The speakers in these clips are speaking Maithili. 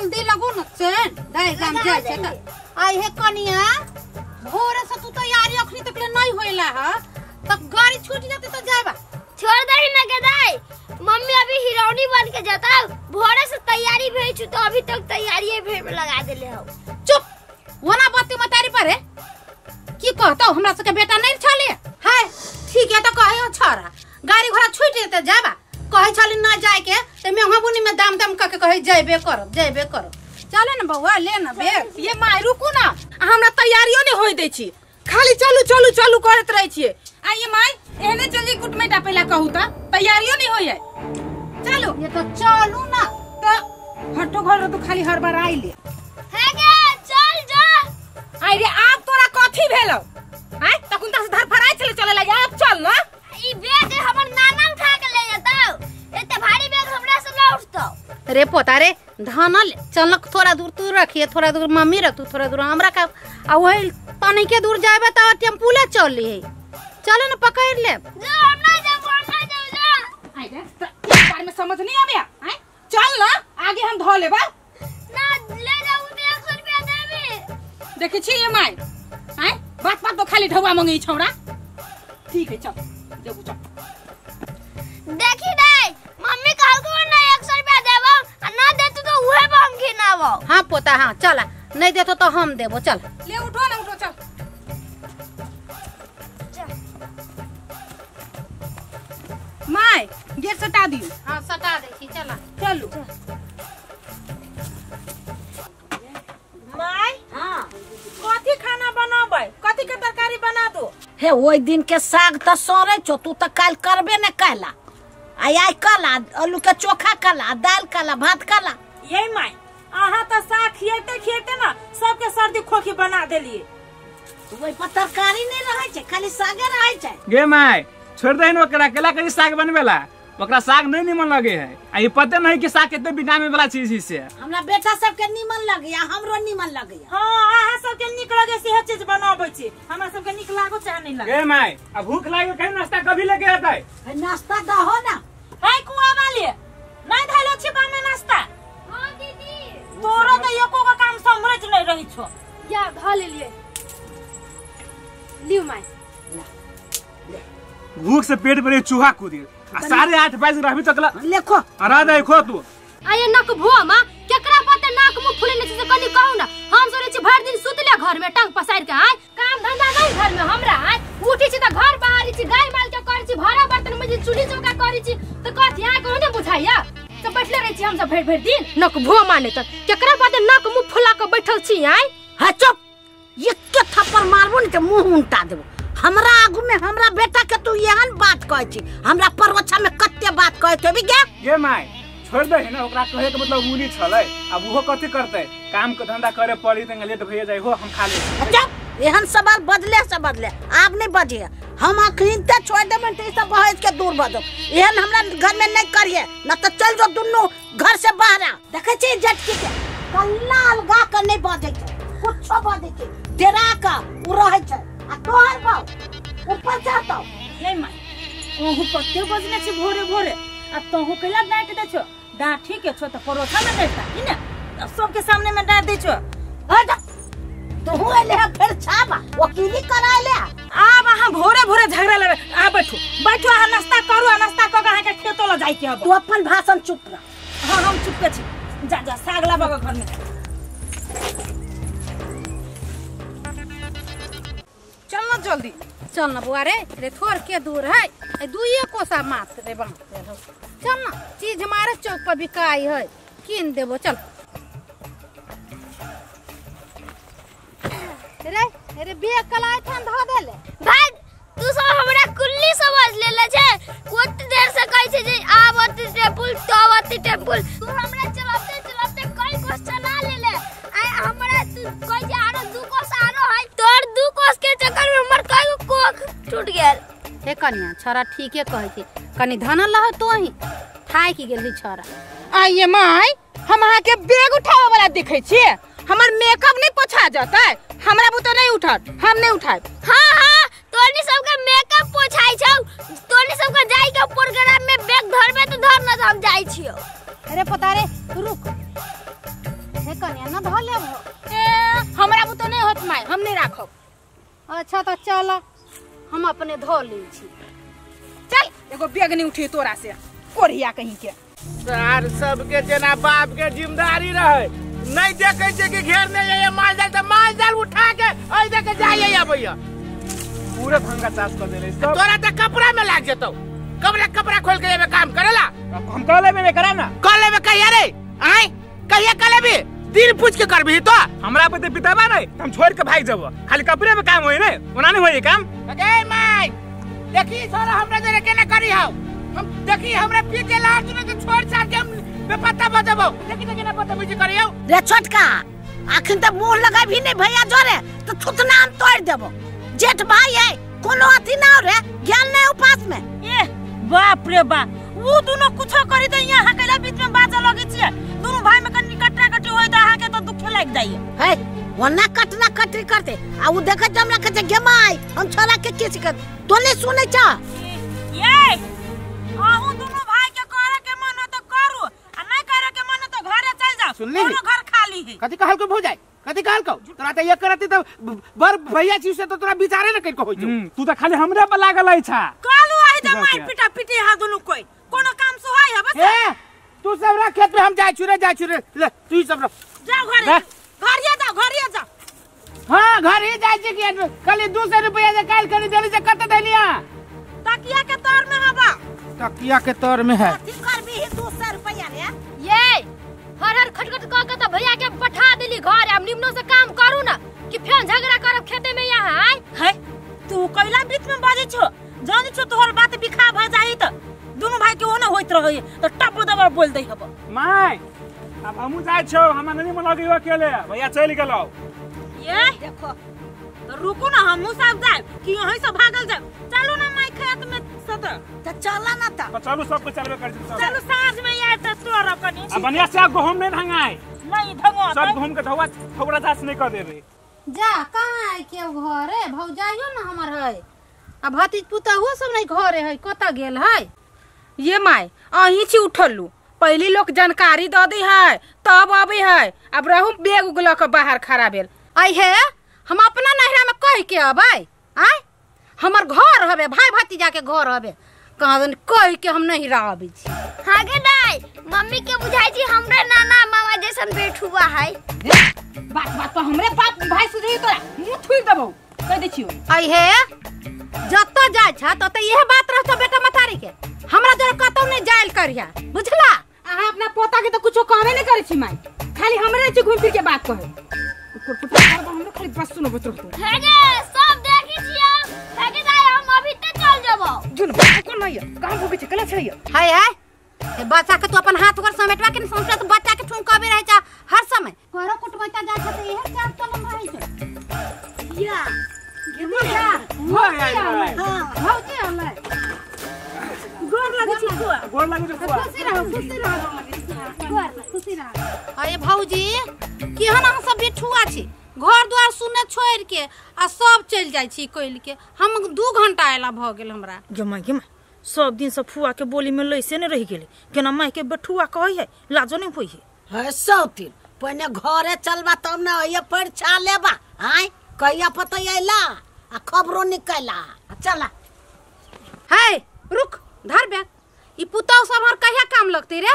जल्दी लगू न चल दाई गाम जाय छै त आई हे कनिया भोरे से तू तैयारी अखनी तक ले नहीं होइला ह तब गाड़ी छूट जाते तो जाएबा। छोड़ दही ना के दाई, मम्मी अभी हिरौनी बन के जाता, भोरे से तैयारी भेल छु तो अभी तक तैयारी भेल में लगा देले हो। चुप ओना बात मतारी पर है की कहतो हमरा सबके बेटा नहीं छले हाय ठीक है तो कहे छोरा गाड़ी घोड़ा छूट जेते जाबा कहे छली ना जाय के ते मेहा बुनी में दाम दाम क के कहे जायबे करब जायबे करब। चले न बौआ ले न बेग। ये माय रुकू ना, हमरा तैयारियो नहीं होय दै छी, खाली चलू चलू चलू करत रहै छियै। आ ये माय एहने चली कुटमेटा पहिला कहू त तैयारियो नहीं होय है। चलू ये तो चलू ना त हटो घर तो खाली हर बार आइले हे गे चल जा। आई रे आब तोरा कथी भेलौ आय तखन त धर फराइ छले चले लागे आब चल ना। ई बैग हमर नाना उठा के ले जतौ, एते भारी बैग हमरा से ना उठतौ। रे पोता रे धानल चल थोड़ा दूर तू रखिए थोड़ा दूर मम्मी रख तू थोड़ा दूर हमरा का आ वही पानी के दूर जाबे त टेम्पूले चल ली चल न पकड़ ले। जा हम ना जाब हम ना जाब जा। आई रे त बार में समझ नहीं आबे आय चल ना आगे हम धो लेबा ना ले जाऊ त 100 रुपया देबी। देखै छी ये my आय बात बात तो खाली ढौआ मंगई छौड़ा। ठीक है चल देबू चल। देखी नहीं मम्मी कहलको ना 100 रुपया देबो आ ना देतु तो उहे पर हम खिनाबो। हां पोता हां चल नहीं देतो तो हम देबो चल ले उठो ना उठो चल। My gate सटा दियो। हां सटा दे छी चल चलू। My हां कथी खाना बनाबै कथी के तरकारी बना दो? हे ओइ दिन के साग त सरे छो तू त काल करबे ने कहला आई आई कला आलू के चोखा कला दाल कला भात कला। ये my आहा त साग खिएते खिएते ना सबके सर्दी खोखी बना देलिए। ओइ पर तरकारी नहीं रहै छै खाली सागे रहै छै। गे my छोड़ दे न ओकरा केला करी साग बनबेला ओकरा साग नहीं निमन लगे है आ ई पते नहीं कि साग केते विटामिन वाला चीज है से। हमरा बेटा सब के निमन लगे आ हमरो निमन लगे। हां आहा सब के निक लगे से चीज बनाबै छी हमरा सब के निक लागो चाहे नहीं लागे। गे my आ भूख लागे कहीं नाश्ता कभी लेके आता है नाश्ता दहो ना। हाय कुआ वाली नहीं धैलो छी बा में नाश्ता। हां दीदी तोरो त एको का काम संभरत नहीं रही छो। या ध लेलिए लिउ my. भूख से पेट पर चूहा कूद आ 8:30 बजे रहबी तक लेखो अरा दे खो तू। आये नक भुआ मां केकरा पते नाक मुंह फुलेने छै से कनी कहू ना। हम सोचे छी भर दिन सुतले घर में टांग पसार के आय काम धंधा नहीं घर में हमरा आय उठी छी त घर बाहरी छी गाय माल के करै छी भाड़ा बर्तन में जे चूल्ही चौका करै छी त कथि आय कहू ने बुझाइया त बैठले रहै छी हम सब भरि भरि दिन नक भुआ माने त केकरा पते नाक मुंह फुला के बैठल छी आय। हां चुप एक के थप्पड़ मारबो ने त मुंह उल्टा देबो। हमरा आगू में हमरा बेटा के तू एहन बात कहै छी हमरा परोछा में कते बात कहै छै गे। गे my छोड़ दे ना ओकरा कहे के मतलब उली छलै अब उहो कथि करतै काम के धंधा करे पड़ी त लेट भइए जाय हो हम खा ले। चुप एहन सवाल बदले से बदले आब नहीं बजे हम अखिन ते छोड़ देबन त ई सब बहस के दूर भऽ जाओ। एहन हमरा घर में नहीं करिए न त चल जो दुन्नू घर से बाहर। देखै छी जटकी के कल्ला अलगा के नहीं बजै छै कुछो बजै छै डेरा के उ रहै छै आ तोहर बाप ऊपर जातो। ये my ओहु पत्ते बजने छी भोरे भोरे आ तोहु कैला डांट दे छो डांट ठीक है छो त परोठा में देता ई ने अब सबके सामने में डांट दे छो। हट तोहु एले फिर छाबा वकीली कराय ले। आब अहाँ भोरे भोरे झगड़ा लेबे आ बैठू बैठू अहाँ नाश्ता करू आ नाश्ता क के अहाँ के खेतो ल जाय के हब। तू अपन भाषण चुप रह। हां हम चुप के छी जा जा साग लाबऽ घर में चल ना जल्दी चल ना बुआ रे रे थोड़ के दूर है ए दुइये कोसा मात रे बाप रे चल ना चीज मारे चौक पर बिकाई है किन देबो चल रे रे बे कलाई थान ध देले। भाग तू सब हमरा कुल्ली समझ लेले छै कोत देर से कहै छै जे आवत टेम्पुल तवत टेम्पुल तू हमरा चलाते चलाते कई कोस चला लेले आ हमरा तू कहै छै आरो दू कोस आरो है तोर दू कोस के चक्कर में हमर कई कोख टूट गेल। हे कनिया छोरा ठीके कहै छै कनी धन लह तो ही थाकि गेल छोरा। आइए my हम अहाँ के बैग उठावे वाला देखै छी हमर मेकअप नहीं पोछा जतै हमरा बुते नहीं उठत हम नहीं उठाएब। हां हां तोनी सबके मेकअप पोछाई छौ तोनी सबके जाई के प्रोग्राम में बैग धरबे त धर न हम जाई छियो। अरे पता रे रुक हे कन्या न धो लेबो। ए हमरा बुते नहीं होत माय, हम नहीं राखब। अच्छा तो चल हम अपने धो लै छी। चल एगो बैग नहीं उठे तोरा से कोरिया कहीं के। सार सबके जेना बाप के जिम्मेदारी रहे, नहीं देखे छे कि घेरने जाइए माल जाल त माल जाल उठा के ऐ देखे जाइए अबैया पूरा भंगा चास कर देले सब। तोरा त कपड़ा में लाग जेतौ, कपड़ा कपड़ा खोल के एमे काम करेला। हम कर लेबे में करा ना कर लेबे कहिया रे? आय कहिया कर लेबे? दिन पूछ के करबी तो हमरा पे ते पिताबा नहीं, हम छोड़ के भाग जब। खाली कपड़े में काम होई ने, ओना नहीं होई काम। ए my देखी छोरा हमरा जरे केना करी हाउ, हम देखी हमरा पी के लार तू तो छोड़ छाड़ के हम बेपत्ता भ जबौ। देखी त केना पता बुझी करियौ रे छोटका, अखन त मुंह लगाबी नहीं भैया जोरे तो थुतना हम तोड़ देबो। जेठ भाई है कोनो अथी ना रे, ज्ञान नहीं उपास में। ए बाप रे बाप, वो दोनों कुछो करी त यहां कैला बीच में बाजा लगे छिए। दोनों भाई में कनी कटरा कटी होय त अहाँ के तो दुखे लाग जाइए। है वना कटना कटरी करते आ उ देखे हमरा के गे माई हम छोरा के किछ कर तो नहीं सुनै छ। ये अहू दोनों भाई के करे के मन हो त करू आ नहीं करे के मन हो त घरे चल जाओ, दोनों घर खाली है। कथि कहल को भौ जाय, कथि कहल को तोरा त ये करती त बर भैया छी से तो तोरा विचारे न कर को होय छौ। तू त खाली हमरे पर लागल है छा। कहलू आइ त मार पिटा पिटी हा दोनों कोई कोनो काम सुहाय है बस। ए तू सब रख खेत में, हम जाय छु रे जाय छु रे, ले तू ही सब रख। जाओ घरे, घरे जाओ, घरे जाओ। हां घरे जाय छी कि खाली 200 रुपया जे काल करी देली से कत देलिया? तकिया के तर में हबा, तकिया के तर में है। कथि करबी ही 200 रुपया रे? ये हर हर खटखट क के त भैया के पठा देली घर। अब निमनो से काम करू ना कि फेन झगड़ा करब खेते में यहाँ आय। है तू कैला बीच में बाजै छो, जानै छो तोहर बात बिखा भ जाई त दोनों भाई के ओने होइत रहै त टप दबर बोल दै हब। My अब हमहु जाय छौ, हमरा नहीं मन लगैयो अकेले, भैया चलि गेलौ। ये देखो तो रुकू ना, हमहु सब जाय कि यहीं से भागल जाय। चलू ना my खेत में सत त चला ना त चलू, सब को चलबे कर छी। चलू साँझ में यार त तोरा कनी आ बढ़िया से आप गहुम नहीं ढंगाय, नहीं ढंगो सब गहुम के धौवा थोड़ा जास नहीं कर देबे। जा कहां है के घरे भौजाइयो ना हमर है आ भतीज पुतहु सब नहीं घरे है, कत गेल है? ये my अहीं छी उठलू, पहली लोग जानकारी the they है तब आबे है। अब रहू बैग उग ल के बाहर खड़ा भेल। आई हे हम अपना नहिरा में कह के अबै आय, हमर घर हबे भाई भतीजा के घर हबे, कहाँ कह के हम नहीं आबै छी। हाँ गे दाई, मम्मी के बुझाई छी हमरे नाना मामा जैसन बेठुआ है। बात बात पर हमरे बाप भाई सुझी तोरा मुंह थुइ देबौ कह दै छियो। आई हे जत जाय छ तत इहे बात रहतो बेटा मतारी के, हमरा जरा कतौ नहीं जायल करिया बुझला। अहाँ अपना पोता के तो कुछो कहबे नहीं करे छी माई, खाली हमरे छी घूम फिर के बात कहे। कुटकुटा करबो हमरे खाली बस सुनबो तो। हे गे सब देखि छियो, हे गे दाई हम अभी ते चल जबो। जुन कोन नहीं कहां भूखे छी कला छै। हाय हाय ए बच्चा के तू अपन हाथ ओकर समेटवा के समझ तो बच्चा के ठुमकाबे रहे छ हर समय। करो कुटमैता जा छ त इहे चाल चलन रहे छ। या गेमो जा हां भौजी हलै गोर लागे छी बुआ, गोर लागे छी बुआ। खुशी रहो, खुशी रहो, खुशी रहो। अरे भौजी केहन अहाँ सब बेठुआ छी, घर द्वार सुने छोड़ के आ सब चल जाय छी कोइल के। हम 2 घंटा आयला भ गेल हमरा। गे माय गे माय, सब दिन से फुआ के बोली में लैसे ने रह गेले, केना माय के बेठुआ कहै है, लाजो नहीं होई है। है सौतिन पहिने घरे चलबा तब ना होइए परीक्षा लेबा। आय कहिया पता अइला आ खबरो निकला। चला है रुक धर बैग, ई पुतौ सब हर कहिया काम लगते रे?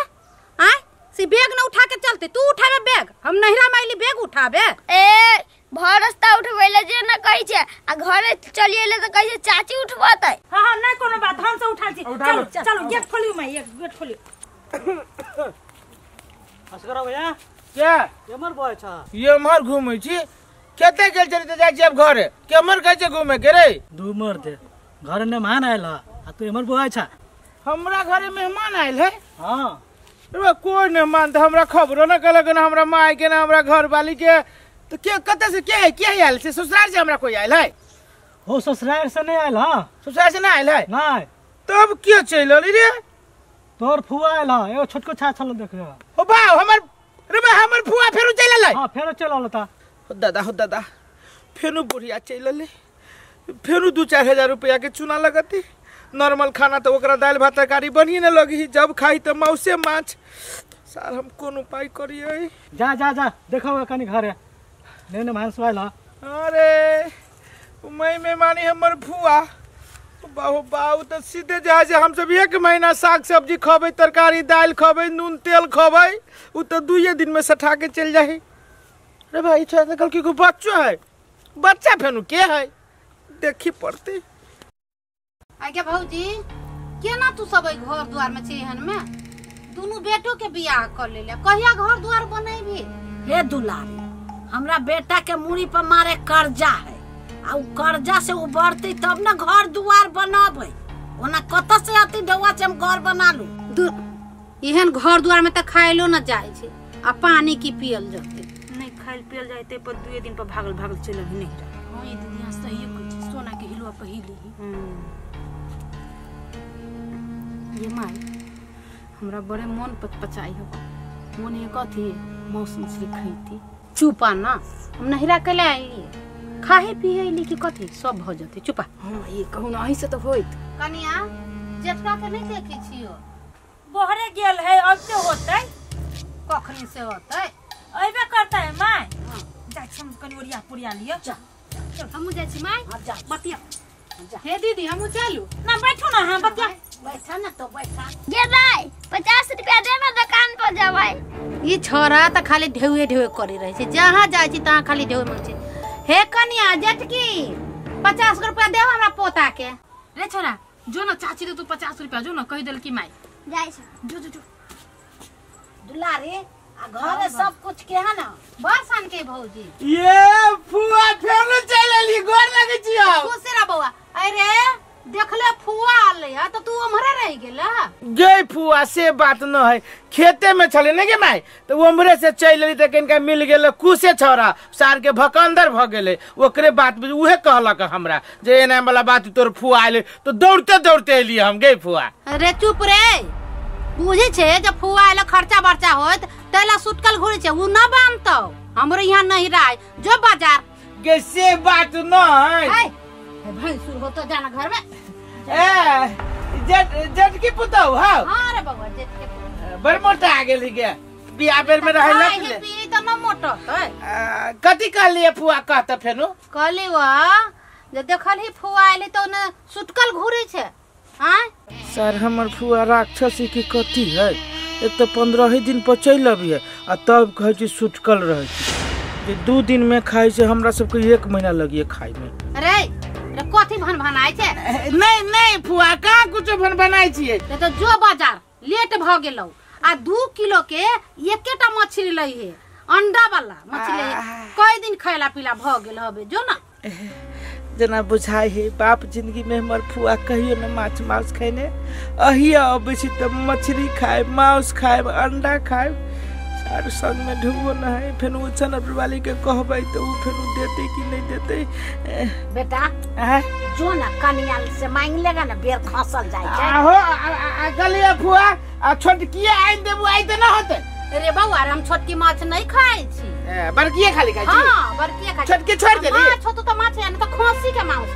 आय से बैग न उठा के चलते, तू उठाबे बैग, हम नहिरा में आइली बैग उठाबे। ए भर रास्ता उठबैले जे न कहै छै आ घरे चली एले त कहै छै चाची उठबतै। हां हां नहीं कोनो बात, हम से उठा छी। चलो चलो गेट खोलियो my, एक गेट खोलियो। असगरा भैया क्या केमर बय छ? ये मर घूमै छी, केते गेल चली त जाय छी अब घरे, केमर कहै छै घूमे के रे? दू मर दे घरे मेहमान आयल आ तू एमर बोआइ छ? हमरा घरे मेहमान आयल है? हां रे कोई मेहमान त हमरा खबरो न कलक न हमरा माय के न हमरा घर वाली के, तो के कते से के है के आयल से? ससुराल से हमरा कोई आयल है? हो ससुराल से नहीं आयल। हां ससुराल से ना आयल है? नहीं। तब के चल अली रे? तोर फुआ आयल है, एगो छोटको छा छल देख रे। हो बा हमर रे बा हमर फुआ फेरो चल अलै। हां फेरो चल अलै ता। हो दादा हो दादा फेनो बुढ़िया चल अलै, फेरो 2-4 हजार रुपया के चुना लगती। नॉर्मल खाना तो ओकरा दालि भात तरकारी बढ़िए न लगी जब खाई तो मौसे माछ। सार हम कोन उपाय करिए? जा जा जा देखो कनी घरे ने मेहमान सब आयल। अरे मई में मानी हमर फुआ बाबू बाबू तो सीधे जाए जे हम सब 1 महीना साग सब्जी खबै तरकारी दालि खबै नून तेल खबै उ तो 2 दिन में सठा के चल जाए। अरे भाई छोड़ा कल की को बच्चो है बच्चा फेनु के है देखी पड़ती। आगे भौजी केना तू सब घर द्वार में छी एहन में दुनू बेटो के बियाह कर लेले कहिया घर द्वार बनेबी? हे दुलारी हमरा बेटा के मूड़ी पर मारे कर्जा है आ उ कर्जा से उबरती तब न घर द्वार बनाबे ओना कत से अति डौआ से हम घर बना लू। एहन घर द्वार में त खाइलो न जाय छै आ पानी की पियल जते नहीं खाइल पियल जाते पर 2 दिन पर भागल भागल चल अभी नहीं। हां ये दीदी सही कहै छै सोना के हिलवा पहिली। ये माई हमरा बड़े मन पचपचाई हो मन ये कथी मौस मछली खैती। चुपा ना हम नहिरा के आइली खाहे पिए ली की कथी सब भ जते चुपा। हां ये कहू ना अही से तो होइत। कनिया जेठका के नहीं देखै छियो बहरे गेल है अब से होतै कखनी से होतै अइबे करतै my. जा छी हम कनी ओरिया पुरिया लियो। चल हमहु जाइ छी my. जा बतिया हे दीदी हमहु चलू ना बैठू ना। हां बतिया बैठा ना तो बैठा। गे भाई 50 रुपया दे ना दुकान पर जबै। ई छोरा त खाली ढेउए ढेउए करे रहे छै जहां जाय छी तहां खाली ढेउए मांगे छै। हे कनिया जेठकी 50 रुपया देव हमरा पोता के। रे छोरा जो ना चाची दे तू 50 रुपया जो ना कहि देल की माई जाय छै जो जो जो। दुलारी आ घरे सब कुछ के है ना बरसान के भौजी ये फुआ फेर चल एली गोर लगे छियो। खुश रह बौआ। अरे देखले फुआ आले है तो तू उम्हरे रह गेला। गे फुआ से बात न है खेते में छले ने गे माई तो उम्हरे से चल एली त कनका मिल गेल कुसे छोरा सार के भकंदर भ गेले ओकरे बात उहे कहलक हमरा जे एना वाला बात तोर फुआ आले तो दौड़ते दौड़ते एली हम गे फुआ। अरे चुप रे बुझे छे जब फुआ आले खर्चा बर्चा होत तैला सुटकल घुरे छे उ न बांधतौ हमरो यहाँ नहीं राय जो बाजार। गे से बात न है भैंसुर हो तो जाना घर में। ए जेठ की पुतौ। हां हां रे बउआ जेठ के पुतौ बड़ मोटा आ गेली गे बियाह बेर में रहै लग पी त न मोटतै। कथि कहलिए फुआ कहत फेनु? कहली वा जे देखलही फुआ आइली तो ने सुटकल घुरे छे। हां सर हमर फुआ राक्षसी की कथि है एक तो 15 ही दिन पर चल अबिए आ तब कहै छी सुटकल रहै छी जे 2 दिन में खाइ छै हमरा सबके 1 महीना लगिए खाइ में। अरे रे कथि भन भनाइ छै? नहीं नहीं फुआ का कुछ भन भनाइ छियै। ते तो जो बाजार लेट भ गेलौ आ 2 किलो के एकेटा मछली लै हे अंडा वाला मछली कई दिन खैला पीला भ गेल हबे जो ना। जना बुझाइ हे बाप जिंदगी में हमर फुआ कहियो न माछ मांस खैने अहिया अबै छी त मछली खाए मांस खाए अंडा खाए सार संग में ढुबो न है फेन उछन वाली के कहबै त उ फेन देते कि नहीं देते। बेटा जो ना कनिया से मांग लेगा ना बेर खसल जाय छै। आहो आ गलिया फुआ आ छोटकिए आइन देबू आइ त न होते। अरे बौआ हम छोटकी माछ नहीं खाइ छी। बड़किए खाली खाइ छी। हां बड़किए खाइ छोटकी छोड़ देली। माछ होतो त माछ है न त खोसी के मांस।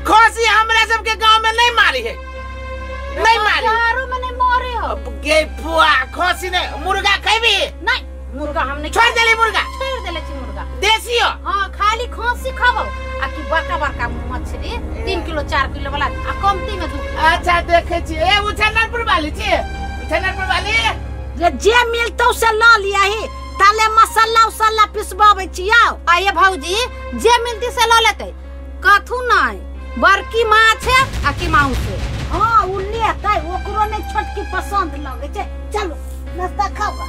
खोसी हमरा सब के गांव में नहीं मारी है नहीं मारी चारो में नहीं मारे हो गे फुआ खोसी ने मुर्गा खैबी? नहीं मुर्गा हम नहीं छोड़ देली मुर्गा छोड़ देले छी मुर्गा देसी हो। हां खाली खोसी खाबो आ कि बड़का बड़का मछली 3 किलो 4 किलो वाला आ कमती में 2 किलो। अच्छा देखे छी ए उछनरपुर वाली छी उछनरपुर वाली जे मिलतौ से ल लिया ही ताले मसाला उसाला पिसबाबै छी। आओ आये भौजी जे मिलती से ल लेते कथू नहीं बड़की माछ है आ कि मांस है। हां उ लेतै ओकरो नहीं छोटकी पसंद लगे छै। चलो नाश्ता खाओ।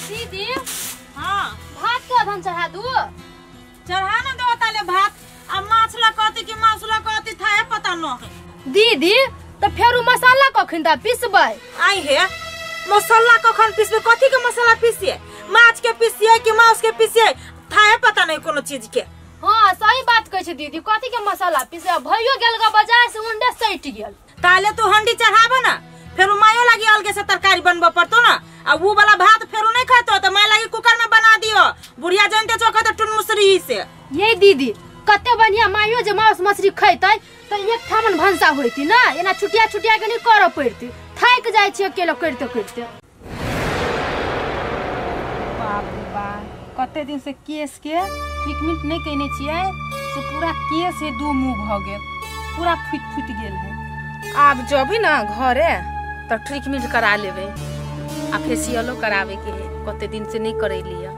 दीदी हां भात के अधन चढ़ा दू? चढ़ा न दो ताले भात आ माछ ल कहती कि मांस ल कहती थाए पता न है। दीदी त फेरू मसाला कखन दा पिसबै? आई हे मसाला कखन पिसबै? कथी के मसाला पिसिए माछ के पिसिए कि मांस के पिसिए थाए पता नहीं कोनो चीज के। हां सही बात कहै छै दीदी कथी के मसाला पिसे भइयो गेल ग बाजार से उंडे सटि गेल। ताले तू हंडी चढ़ाबो ना फेरू मायो लागी अलगे से तरकारी बनबो पड़तो ना आ वो वाला भात फेरू नहीं खातो त माय लागी कुकर में बना दियो बुढ़िया जानते चोखा त टुनमुसरी से। ये दीदी कते बढ़िया मायो जे मांस मछली खैतै त एक ठामन भनसा होइती ना, एना छुटिया छुटिया के नहीं करऽ पड़ती, थाकि जाइ छी अकेला करिते करिते। बाप रे बाप, कते दिन से केस के ट्रीटमेंट नहीं कयने छियै से पूरा केस हे दू मुँह भऽ गेल, पूरा फुटि फुटि गेल है। आब जबी ना घरे तऽ ट्रीटमेंट करा लेबै आ फेसियलो करावे के है, कते दिन से नहीं करेलियै।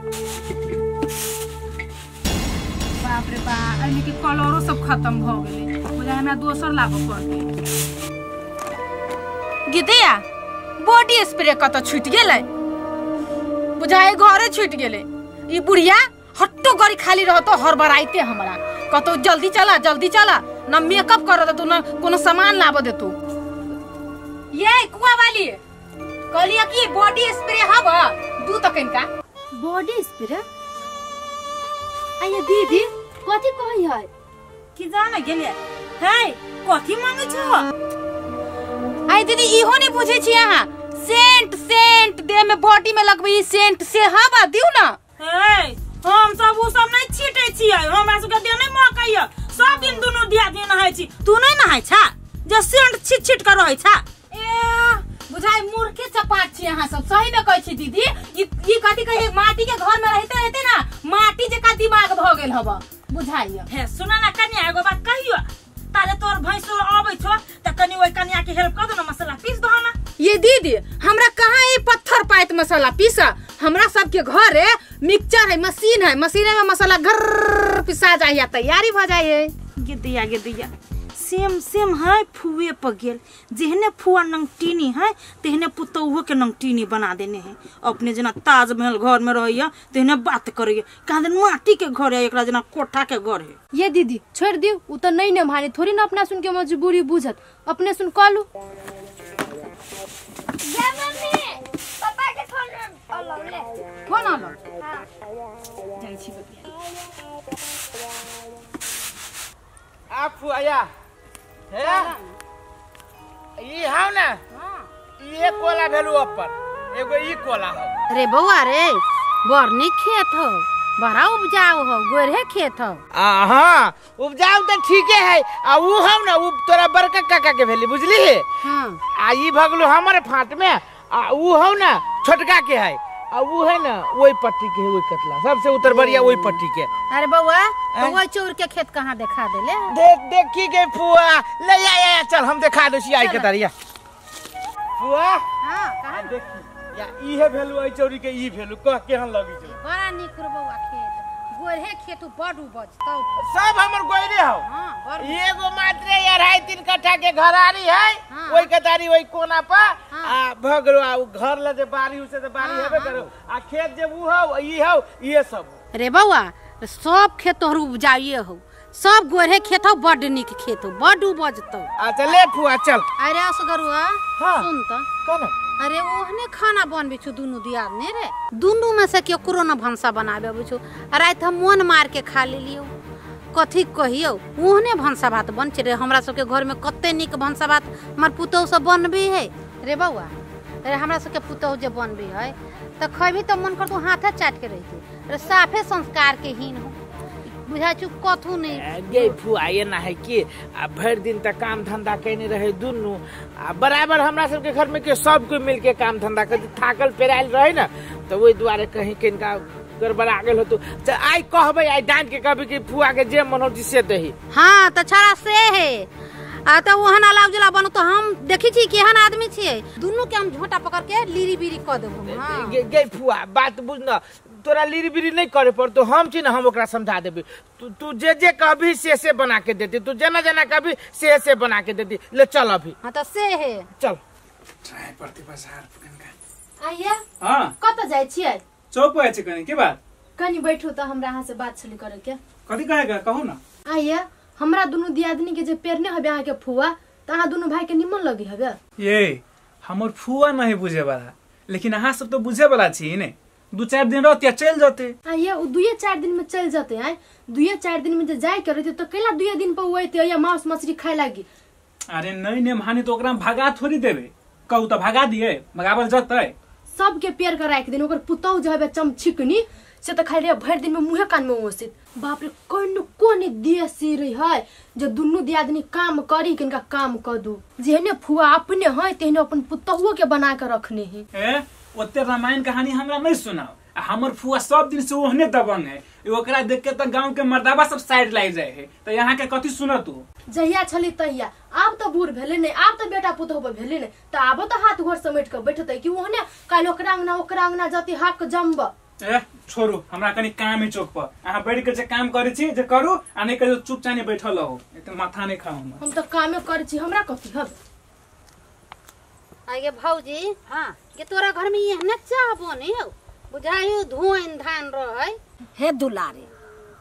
बाप रे बाप, एहिमे के कलरो सब खत्म भऽ गेलै, बुझा हमरा दोसर लाबऽ पड़तै। गीतिया बॉडी स्प्रे कतऽ छूटि गेलै, बुझाए घरे छूटि गेलै। ई बुढ़िया हट्टो गरी खाली रहतो हड़बड़ाइते हमरा, कतौ जल्दी चला जल्दी चला, न मेकअप कर देतौ न कोनो सामान लाबऽ देतौ। ये कुआ वाली कहलियै कि बॉडी स्प्रे हब दू त कनिका बॉडी स्प्रे। आइए दीदी कथी कहै है कि जान गेलियै है, कथी मांगै छौ? आई दीदी इहो नहीं बुझै छी अहाँ, सेंट सेंट देह में बॉडी में लगबै ई सेंट से हवा दिउ ना। हे हम सब उ सब नहीं छीटै छियै, हमरा सबके देह नहीं महकैया, सब दिन दुनू दियादनी नहाय छी, तू नहीं नहाय छा जे सेंट छीट छीट कर रहै छा। ए बुझाइ मूर्खे चपाट छी अहाँ सब, सही में कहै छी दीदी। ई कथी कहै, माटी के घर में रहते रहते ना माटी जका दिमाग भ गेल हब बुझाइया। हे सुन ना कन्या, एगो बात कहियो, ताले तोर भैंसुर आबै छो त कनी ओइ कन्या के हेल्प कर दो ना, मसाला पीस दो ना। ये दीदी हमरा कहाँ ये पत्थर पाइत मसाला पीसा, हमरा सबके घर है मिक्सचर है मशीन है, मशीन में मसाला घर पिसा जाइए तैयारी भ जाइए। गिदिया गिदिया सेम सेम है फुए पर गेल, जेहने फुआ नंगटीनी है तेहने पुतौहो के नंगटीनी बना देने है। अपने जना ताजमहल घर में रहैया तेहने बात करैया, कहाँ दिन माटी के घर है एकरा जना कोठा के घर है। ये दीदी छोड़ दियो, उ त नहीं ने माने थोड़ी ना अपना सुन के मजबूरी बुझत, अपने सुन कहलू। ये मम्मी पापा के फोन आलो ले, फोन आलो हां जाइ छी बतिया। आ फुआया हे ई हाउ ना, ये कोला भेलु ऊपर एगो ई कोला हो। अरे बौआ रे बड़ नीक खेत हो, बड़ा उपजाऊ हो, गोरहे खेत हो। आ हां उपजाऊ त ठीके है, आ उ हौ ना उ तोरा बड़का काका के भेली बुझली है। हां आ ई भगलु हमर फाट में, आ उ हौ ना छोटका के है, आ उ है ना ओई पट्टी के है, ओई कतला सबसे उतर बढ़िया ओई पट्टी के। अरे बौआ तो ओई चोर के खेत कहां देखा देले? देख देखी के फुआ ले आ आ चल हम देखा दे छी आई के तारिया फुआ। हां कहां देखी या ई है भेलु ओई चोरी के, ई भेलु कह केहन लगी छौ? बड़ा नीक रे बौआ खेत, गोरहे खेत बड़ उपजतौ, सब हमर गोइरे हौ। हां बड़ एगो मात्रे 2.5-3 कट्ठा के घरारी है। हाँ। ओई कतारी ओई कोना पर। हाँ। आ भगरो आ घर ल जे बारी उसे त बारी हेबे करो, आ खेत जे उ हौ ई हौ ये सब। रे बौआ सब खेत तोहर उपजाइए हौ, सब गोरहे खेत हौ, बड़ नीक खेत हौ, बड़ उपजतौ। अच्छा ले फुआ चल। अरे असगरुआ हाँ। सुन त कोन? अरे ओहने खाना बनबै छु दुनू दियाद ने रे, दुनू में से केकरो न भनसा बनाबे अबै छु। राति हम मोन मार के खा लेलियौ, कथी कहियौ ओहने भनसा भात बन छै रे। हमरा सबके घर में कते नीक भनसा भात हमर पुतहु सब बनबे है रे बौआ। रे हमरा सबके पुतहु जे बनबे है त खैबी त मन करतौ हाथे चाट के रहितै रे, साफे संस्कार के हीन हो बुझाइ छु कथू नहीं। गे फुआ एना है कि आ भरि दिन तक काम धंधा केने रहे दुनू, आ बराबर हमरा सबके घर में के सब कोई मिल के काम धंधा कर थाकल पेरायल रहे ना, तो ओहि दुआरे कहीं किनका गड़बड़ा गेल होतो। त आइ कहबै आइ डांट के कहबै कि फुआ के जे मन होती से दही। हाँ त छड़ा से है आ त ओहन अलाव जला बनो तो हम देखी छी केहन आदमी छियै, दुनू के हम झोंटा पकड़ के लीरी बीरी क देबो। हां गे गे फुआ बात बुझ न, तोरा लीरी बीरी नहीं करे पड़तो, हम छी ना हम ओकरा समझा देबी। तू तू जे जे कहबी से से बना के देती, तू जेना जेना कहबी से से बना के देती। ले चल अभी। हां त से है चल ट्राई परती बाजार कनका। आइया हां कत जाइ छियै? चौक पर छै कनी, के बात? कनी बैठू त हमरा अहाँ से बात छली करे के। कथी कहे के कहू ना। आइया हमरा दुनू दियादनी के जे पेरने हबे अहाँ के फुआ, त अहाँ दुनू भाई के निमन लगी हबे। ये हमर फुआ नहीं बुझे वाला, लेकिन अहाँ सब तो बुझे वाला छी ने। 2-4 दिन रहते चल जाते। आइया उ 2-4 दिन में चल जाते हैं, 2-4 दिन में जे जाय के रहते त कैला 2 दिन पर ओते या मांस मछली खाए लागी। अरे नहीं ने मानी तो ओकरा भगा थोड़ी देबे, कहू त भगा दिए, भगावल जतै। सबके पेर के राख दिन, ओकर पुतौ जे हबे चमछिकनी से त खाली भरि दिन में मुहे कान में ओसित। बाप रे कोन कोन देसी रही है जे दुन्नू दियादनी काम करी किनका काम क दू। जेहने फुआ अपने है तेहने अपन पुतहुओ के बना के रखने है। ए ओते रामायण कहानी हमरा नहीं सुनाओ। हमर फुआ सब दिन से ओहने दबंग है, ओकरा देख के त गांव के मर्दाबा सब साइड लाग जाए है, त यहाँ के कथी सुन तू। जहिया छली तहिया, आब त बूढ़ भेले नहीं, आब त बेटा पुतहु भेले नहीं, त आबो त हाथ गोर समेट के बैठते कि ओहने काल ओकरा अंगना ओकरा अंगना जति हाक जम्ब। ए छोड़ू, हमरा कनी काम है चौक पर, अहाँ बैठ के जे काम करै छी जे करू आ नहीं करू चुपचाप बैठल रहो, एते माथा नहीं खाओ। हम त कामे करै छी, हमरा कथी हब। आगे भौजी हां के तोरा घर में एहने चाह बने हो बुझायो धोइन धान रहै। हे दुलारे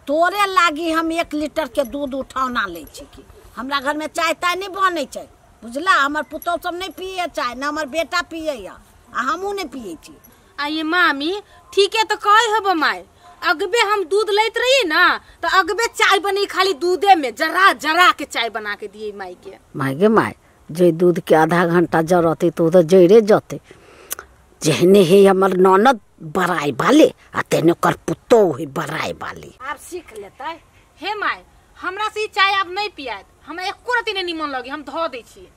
तोरे लागी हम 1 लीटर के दूध उठावना लै छी कि हमरा घर में चाय ताय नहीं बनै छै बुझला। हमर पुतहु सब नहीं पिए चाय, ना हमर बेटा पिए आ हमहूँ नहीं पिए छी। आ ये मामी ठीके तो कहे हब माय, अगबे हम दूध लैत रही ना तो अगबे चाय बनी खाली दूधे में जरा जरा के चाय बना के दिए माई के। माय गे माय जे दूध के आधा घंटा जरते तो उधर जरे जते। जेहने हे हमर ननद बराई वाले आ तेने ओकर पुतोह है बराई वाली। आप सीख लेतै। हे my हमरा से चाय अब नहीं पियात, हमरा एको रति नहीं निमन लगी, हम धो दै छी।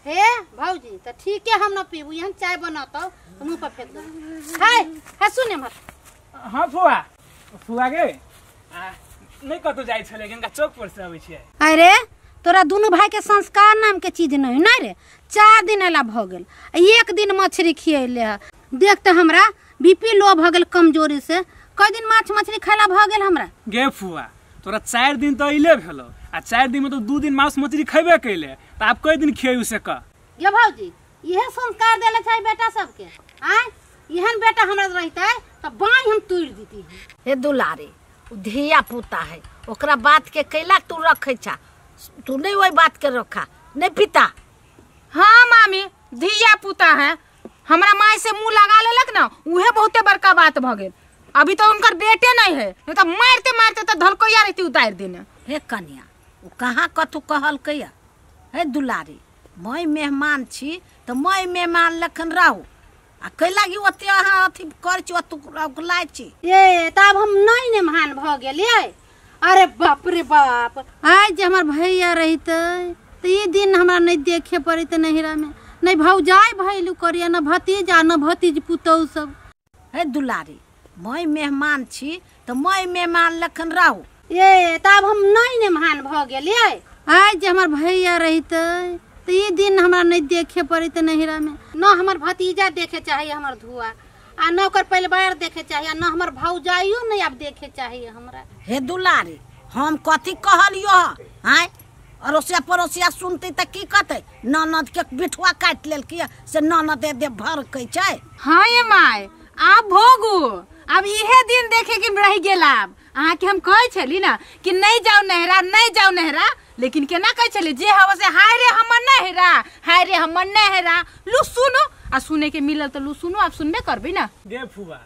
हे भौजी त ठीक है हम न पीबू, हम चाय बनातौ मुंह पर फेंक दो। हे हे सुने मत। हां फुआ फुआ गे नहीं कतौ जाय छले गंगा चौक पर से आबै छियै। अरे तोरा दुनू भाई के संस्कार नाम के चीज नहीं नहीं रे। 4 दिन अला भ गेल, एक दिन मछली खियले है। देख त हमरा बीपी लो भ गेल कमजोरी से, कई दिन माछ मछली खाला भ गेल हमरा। गे फुआ तोरा 4 दिन तो अइले भेलो आ 4 दिन में तो 2 दिन मांस मछली खेबे कैले, त आप कई दिन खियौ से क। गे भौजी इहे संस्कार देले छै बेटा सबके। आय एहन बेटा हमरा रहितै त बाई हम तोड़ दीती। हे दुलारे उ धिया पुता है, ओकरा बात के कैला तू रखै छा, तू नहीं वही बात के रखा नहीं पिता। हाँ मामी धिया पुता है, हमरा माय से मुंह लगा लेलक ना उहे बहुते बड़का बात भ गेल। अभी तो उनकर बेटे नहीं है, नहीं तो मारते मारते तो धलकैया रहती उतार देने। हे कन्या उ कहाँ कथू कहलकैया। हे दुलारी मैं मेहमान छी तो मैं मेहमान लखन रहू आ कैला कि ओते अहाँ अथी करै छी ओतु लाइ छी। ए तब हम नहीं मेहमान भ गेलियै। अरे बाप रे बाप, आइ जे हमर भैया रहितै त ई दिन हमरा नहीं देखे पड़ैत नहिरा में, नहीं भौजाई भैलू करिया न भतीजा न भतीज पुतहु सब। हे दुलारी मैं मेहमान छी तो मैं मेहमान लखन रहू। ए तब हम नहीं मेहमान भ गेलियै। आइ जे हमर भैया रहितै त ई दिन हमरा नहीं देखे पड़ैत नहिरा में, न हमर भतीजा देखे चाहिए हमर धुआ आ न ओकर परिवार देखे चाहिए, न हमर भौजाइयो नहीं अब देखे चाहिए हमरा। हे दुलारी हम कथी कहलियो आय, अड़ोसिया पड़ोसिया सुनते त की कहते, ननद के बिठुआ काटि लेलकै से ननद दे भरकै छै। हाँ ये my आब भोगू, अब इहे दिन देखे के रह गेल। आब अहाँ के हम कहै छली ना कि नहीं जाओ नहरा नहीं जाओ नहरा, लेकिन केना कहै छली जे हवा से हाय रे हमर नहरा हाय रे हमर नहरा। लू सुनो आ सुने के मिलल त लू सुनो, आब सुनबे करबी ना। गे फुआ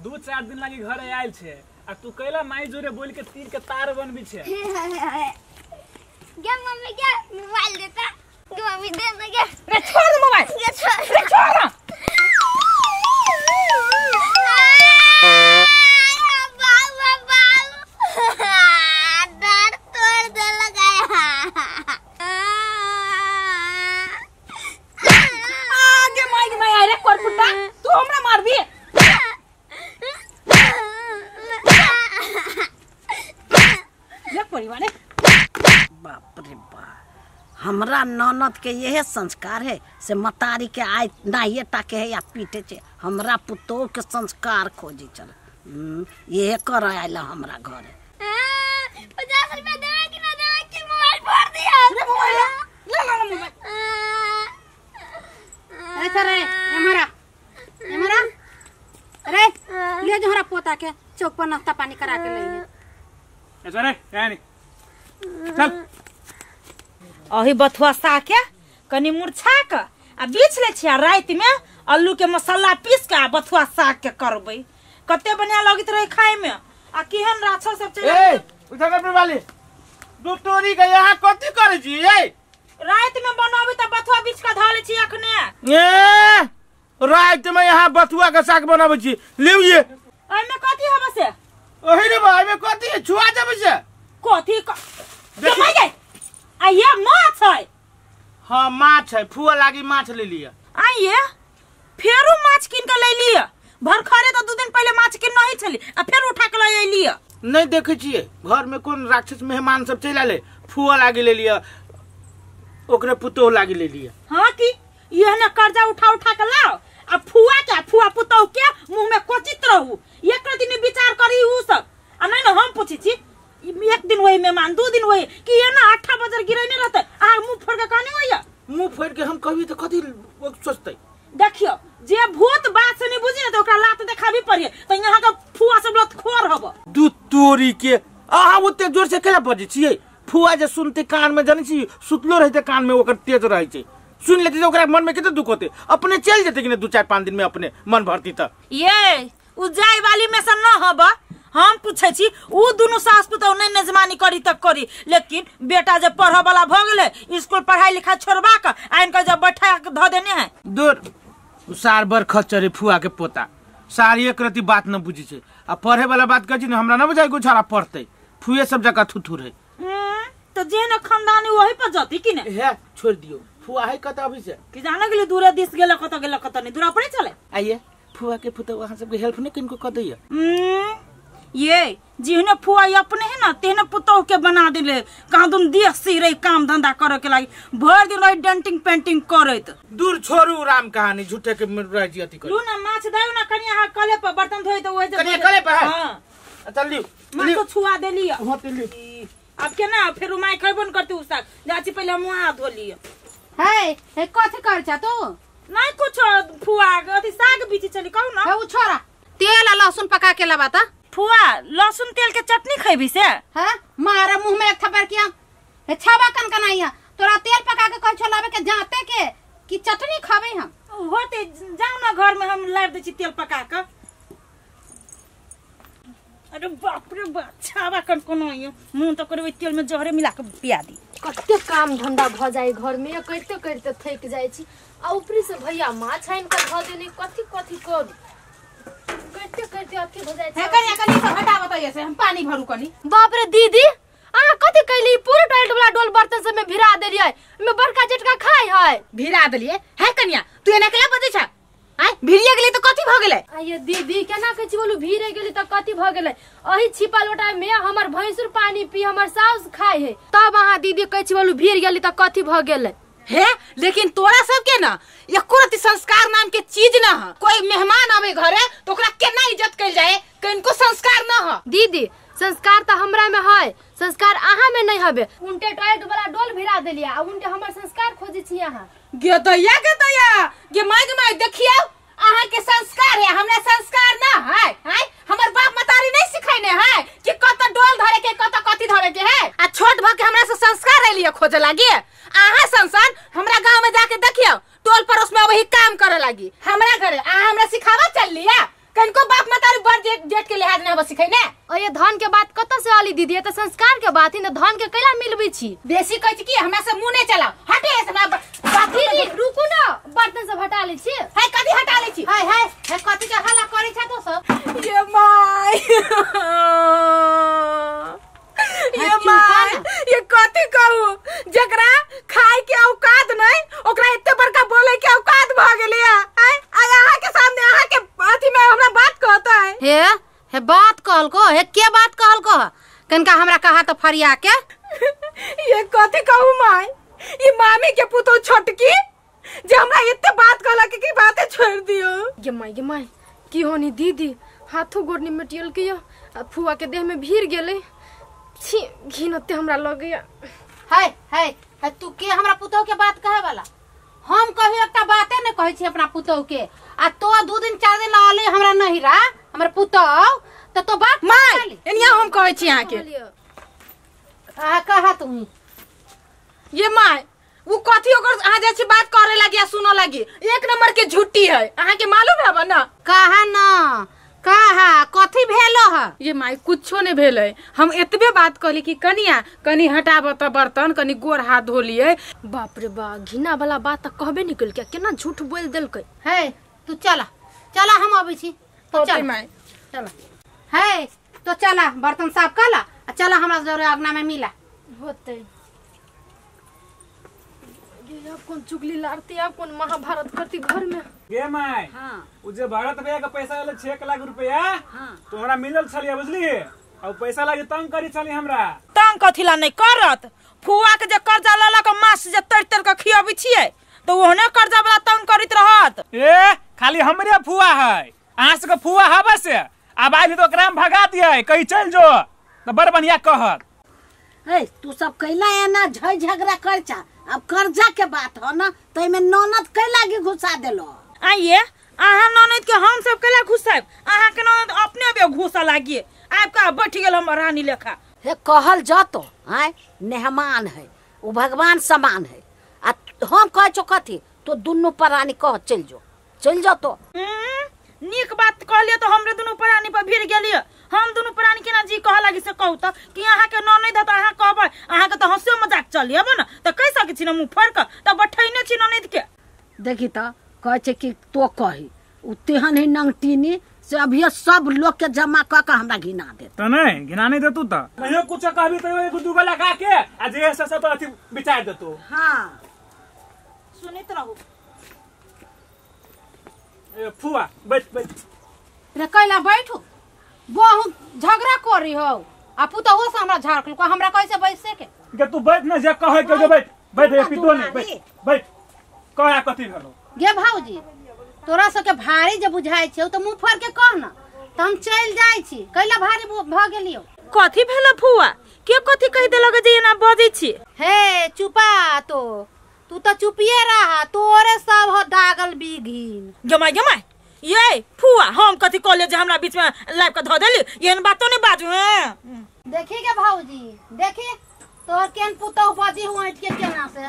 2-4 दिन लागी घर आयल छे आ तू कैला माई जोरे बोल के तीर के तार बनबी छे। गे मम्मी के मोबाइल देता, गे मम्मी दे ना गे। रे छोड़ दे मोबाइल, गे छोड़ रे छोड़। डर तोड़ दे लगाया। आगे माई के माई अरे करपुटा तू हमरा मारबी। ले परिवार बाप रे बाप, हमरा ननद के यह संस्कार है से मतारी के आय नाहिए टाके है या पीटे छे, हमरा पुतोह के संस्कार खोजी चल ये कर आयल हमरा घर। 50 रुपया देवे कि ना देवे कि मोबाइल फोड़ दिया। ले मोबाइल ले ले मोबाइल। अरे सर रे एमरा एमरा अरे ले जो हमरा पोता के चौक पर नाश्ता पानी करा के ले। ए सर रे यानी चल अही बथुआ साग के कनी मुरझा के आ बीछ ले छी, आ राति में आलू के मसाला पीस के आ बथुआ साग के करबै, कते बढ़िया लगैत रहे खाय में। आ केहन राछो सब चल। ए उठा के वाली दू तोरी के यहाँ कथी करै छी? ए राति में बनाबी त बथुआ बीछ के धऽ लै छी अखने। ए राति में यहाँ बथुआ के साग बनाबै छी, लिउ ये। एमे कथी हबे से? ओही रे बा, एमे कथी है? छुआ देबै से कथी जमाई गई? आ ये माछ है। हां माछ है, फुआ लागी माछ ले लिया। आइए फेरू माछ किन के ले लिया। भरखरे तो 2 दिन पहले माछ किन नहीं छली आ फेर उठा के ले लिया। नहीं देखे छिए घर में कोन राक्षस मेहमान सब चल आले, फुआ लागी ले लिया, ओकरे पुतोह लागी ले लिया। हां की यह ना कर्जा उठा उठा के लाओ आ फुआ के फुआ पुतोह के मुंह में कोचित रहू। एक दिन विचार करी उ सब आ नहीं ना हम पूछी छी एक दिन वही मेहमान 2 दिन वही कि ये ना 8 बजे गिरे नहीं रहते आ मुंह फोड़ के कहने होइया। मुंह फोड़ के हम कभी तो कथी सोचते। देखियो जे भूत बात से नहीं बुझी ना तो ओकरा लात देखाबी पड़िए तो यहाँ के फुआ सब लत खोर हब। दू तोरी के अहाँ ओते जोर से केला बजै छियै? फुआ जे सुनते कान में जानै छी सुतलो रहते कान में ओकर तेज रहै छै, सुन लेते तो ओकरा मन में कते दुख होते, अपने चल जेते कि नहीं 2 4 5 दिन में अपने मन भरती त। ये उ जाय वाली में से न हब। हम पूछे छी उ दुनु सास पुतोह नहीं नजमानी करी तक करी, लेकिन बेटा जब पढ़ वाला भ गेलै स्कूल पढ़ाई लिखाई छोड़बा के आइन के जब बैठा के ध देने है। दूर सार बर खच्चरे फुआ के पोता सार एक रति बात न बुझी छै आ पढ़े वाला बात कहै छी न हमरा न बुझाइ गुछारा पढ़तै फुए सब जगह थुथुर है। तो जे न खानदानी वही पर जती कि ने हे छोड़ दियो। फुआ है कत अभी से कि जाने गेलै दूरे दिस गेल कत गेल कत नहीं दूरा पड़े चले आइए फुआ के पुतोह अहाँ सबके हेल्प नहीं किनको क दैया। ये जिहने फुआ अपने है ना तेहने पुतोह के बना दिले कहाँ तुम देख सी रही काम धंधा करे के लागी भर दिन रही डेंटिंग पेंटिंग करैत। दूर छोड़ू राम कहानी झूठे के रह जी अथी कर। लू ना माछ दायो ना कनी अहाँ कले पर बर्तन धोई तो ओहि जे कनी कले पर है। हां चल लियो माछ तो छुआ देली। हां ते लियो अब केना फेर माय खैबो न करती उ साग जाची पहिले हम हाथ धो लियो। हे हे कथी कर छ तू? नहीं कुछ फुआ अथी साग बीची चली कहू ना। हे उ छोरा तेल आ लहसुन पका के लाबा त। फुआ लहसुन तेल के चटनी खैबी से? हां मारा मुंह में एक थप्पड़ किया हे छाबा कन कनाइया तोरा तेल पका के कहै छो लाबे के जाते के कि चटनी खाबे हम। होते जाऊ ना घर में हम लाब दै छी तेल पका के। अरे बाप रे बाप छाबा कन कनाइया मुंह तो करबै तेल में जहरे मिला के पिया दी। कते काम धंधा भ जाय घर में करते करते थक जाय छी आ ऊपरी से भैया माछ आनि के ध देने कथी कथी करू करते करते अथी हो जाय छै। हे कनिया कनी सब हटा बताइए से हम पानी भरू कनी। बाप रे दीदी अहाँ कथी कैली पूरा टॉयलेट वाला डोल बर्तन सब में भिरा देलियै में बड़का झटका खाय है भिरा देलियै। हे कनिया तू एना केला बजै छ? आय भिरिया गेलै त कथी भ गेलै? आये दीदी केना कहै छी बोलू भिरे गेलै त कथी भ गेलै? अही छिपा लोटा में हमर भैंसुर पानी पी हमर साउस खाय है तब अहाँ दीदी कहै छी बोलू भिर गेलै त कथी भ गेलै? हे लेकिन तोरा सब के ना एको रति संस्कार नाम के चीज ना है। कोई मेहमान आवे घरे तो ओकरा केना इज्जत कैल जाए किनको संस्कार ना है। दीदी संस्कार त हमरा में है संस्कार अहाँ में नहीं हबे। उनटे टॉयलेट वाला डोल भिरा देलिया आ उनटे हमर संस्कार खोजे छी अहाँ। गे दैया गे दैया गे my गे my देखियो अहाँ के संस्कार है हमरा संस्कार ना है। है हमर बाप मतारी नहीं सिखैने है कि कत डोल धरे के कत कथी धरे के है आ छोट भ के हमरा से संस्कार लिया खोजे लागी। अहाँ संसान हमरा गांव में जाके देखियो टोल पड़ोस में वही काम करे लागी हमरा घरे अहाँ हमरा सिखावा चल लिया कनको बाप मतारी बड़ जेठ के लिहाज ना सिखैने। अये धन के बात कत से आली दीदी? ये त संस्कार के बात है न धन के कैला मिलबै छी? बेसी कहै छी कि हमरा से मुंह नहीं चलाओ हटे से हमरा बात। दीदी रुकू ना बर्तन सब हटा लै छी। हे कथी हटा लै छी? हाय हाय हे कथी के हल्ला करै छ तो सब? ये my ये my ये कथी कहू जकरा खाय के औकात नहीं ओकरा एते बड़का बोले के औकात भ गेलै। आय आय अहाँ के सामने अहाँ के अथी में हमरा बात कहता है। हे हे बात कहलको हे के बात कहलको कनका हमरा कहा तो फरिया के। ये कथी कहू my ये मामी के पुतोह छोटकी जे हमरा एते बात कहलक कि बातें छोड़ दियो। गे माय गे माय की होनी दीदी हाथो गोड़ नि मटियल के आ फुआ के देह में भीड़ गेलै छी घिन ओते हमरा लगैया। हाय हाय हे तू के हमरा पुतोह के बात कहे वाला? हम कभी एकटा बाते नहीं कहै छी अपना पुतोह के आ तो 2 दिन 4 दिन आले हमरा नहिरा हमर पुतोह त तो बात my एनिया हम कहै छी अहाँ के आ कहा तू ये my वो कथी ओकर अहाँ जाइ छी बात करे लागी आ सुनो लागी एक नंबर के झूठी है अहाँ के मालूम है ना? कहा ना कहा कथी भेलो है? ये माई कुछो नहीं भेलै हम एतबे बात कहली कि कनिया कनी हटाब त बर्तन कनी गोर हाथ धो लिए। बाप रे बा घिना वाला बात त कहबे नहीं केलकै केना झूठ बोल देलकै। हे तू चला चला हम अबै छी तू चल माई। चल है तो चला बर्तन साफ कर ला आ चला हमरा जरे अंगना में मिला होते। ये अब कौन चुगली लारती, अब कौन महाभारत करती घर में। गे my हां उ जे भरत भैया के पैसा वाले 6 लाख रुपया हां तोहरा मिलल छलिया बुझली, और पैसा लागी तंग करी छली हमरा। तंग कथिला नहीं करत, फुआ के जे कर्जा लला के मास जे तर तर के खियाबी छियै तो ओहने कर्जा वाला तंग करित रहत। ए खाली हमरे फुआ है, अहाँ सबके फुआ हबे से अब आइल तो ओकरा में भगा दिए कहीं चल जो तो बड़ बढ़िया कहत। ए तू सब कैला एना झय झगड़ा कर चा, अब कर्जा के बात हो ना तो एमे ननद कै लागी घुसा देलो। आइए अहाँ ननद के हम सब कैला घुसाब, अहाँ के ननद अपने बे घुसा लागी आब का बैठ गेल हम रानी लेखा। हे कहल जतो आय मेहमान है वो भगवान समान है, आ हम कह छो कथी तो दुनू प्राणी कह चल जो चल जतो। नीक बात कहलिए तो हमरे दुनू प्राणी पर भिड़ गेलिए, हम दुनू प्राणी केना जी कह लागी से कहू त कि अहाँ के ननद है त अहाँ कहबै, अहाँ के त हंसियो मजाक चलिए न त कहि सकै छी न मुंह फाड़ के त बैठैने छी ननद के। देखी त कहै छै कि तो कही उ तेहन है नंगटीनी से अभी सब लोग के जमा क के हमरा घिना देत। त नहीं घिना नहीं देतू त कहियो कुछ कहबी त एगो दूगो लगा के आ जे से सब अथी विचार देतू। हां सुनैत रहू। ए फुआ बैठ बैठ रे कैला बैठू, बहु झगड़ा करी हो आ पुतहु से हमरा झाड़ल को हमरा कैसे बैसे के। गे तू बैठ न जे कहै के जे बैठ बैठ ए पितो ने बैठ बैठ कह कथी भेलो। गे भाऊजी तोरा सबके भारी जे बुझाइ छै त मुंह फाड़ के कह न त हम चल जाइ छी, कैला भारी भ गेलियो। कथी भेलो फुआ, के कथी कहि देलक जे एना बजै छी? हे चुपा तो तू त चुपिए रहा, तोरे सब हो दागल बिघिन। गमाय गमाय ये फुआ हम कथी कहलिए जे हमरा बीच में लाइव के धऽ देली, एहन बातो नहीं बाजू। हैं देखी के भाऊजी देखी तोहर केन पुतहु बजी हुआ के केना से।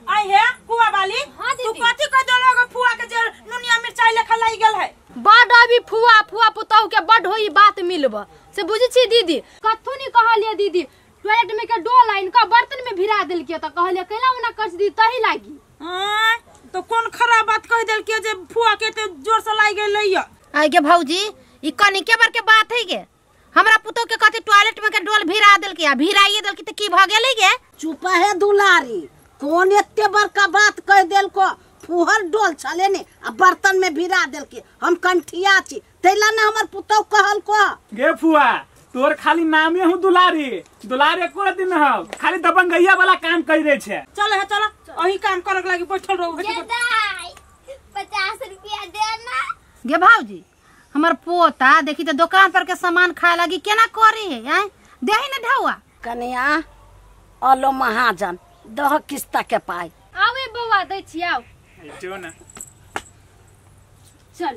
आई हे फुआ वाली तू कथी कह देलक फुआ के जे नुनिया मिरचाई लेखा लागि गेल है? बड अभी फुआ फुआ पुतहु के बड होई बात मिलब से बुझी छी दीदी। कथू नहीं कहलिए दीदी, टॉयलेट में के डोल आइन का बर्तन में भिरा देलके त कहलिए कैला ओना कर दीदी तही लागी। हां तो कौन खराब बात कह देलके जे फुआ के ते जोर से लागि गेलै? आई के भौजी ई कनिके बार के बात है गे, हमरा पुतहु के कथी टॉयलेट में के डोल भिरा देलके आ भिराइए देलके त की भ गेलै गे? चुप है दुलारी, कौन एते बड़का बात कह देलको, फुहर डोल छले ने आ बर्तन में भिरा देलके, हम कंठिया छी तैला ना हमर पुतहु कहलको। गे फुआ तोर खाली नामे हूँ दुलारी, दुलारी एको दिन हो खाली दबंगैया वाला काम कर रहे छे। चल है चल अही काम करक लागी बैठल रहू। 50 रुपया देना। गे भाऊजी हमर पोता देखी त दुकान पर के सामान खाए लागी केना करे है आय देही न ढौआ। कन्या अलो महाजन दह किस्ता के पाई। आवे बौआ दै छी आउ। जो ना चल।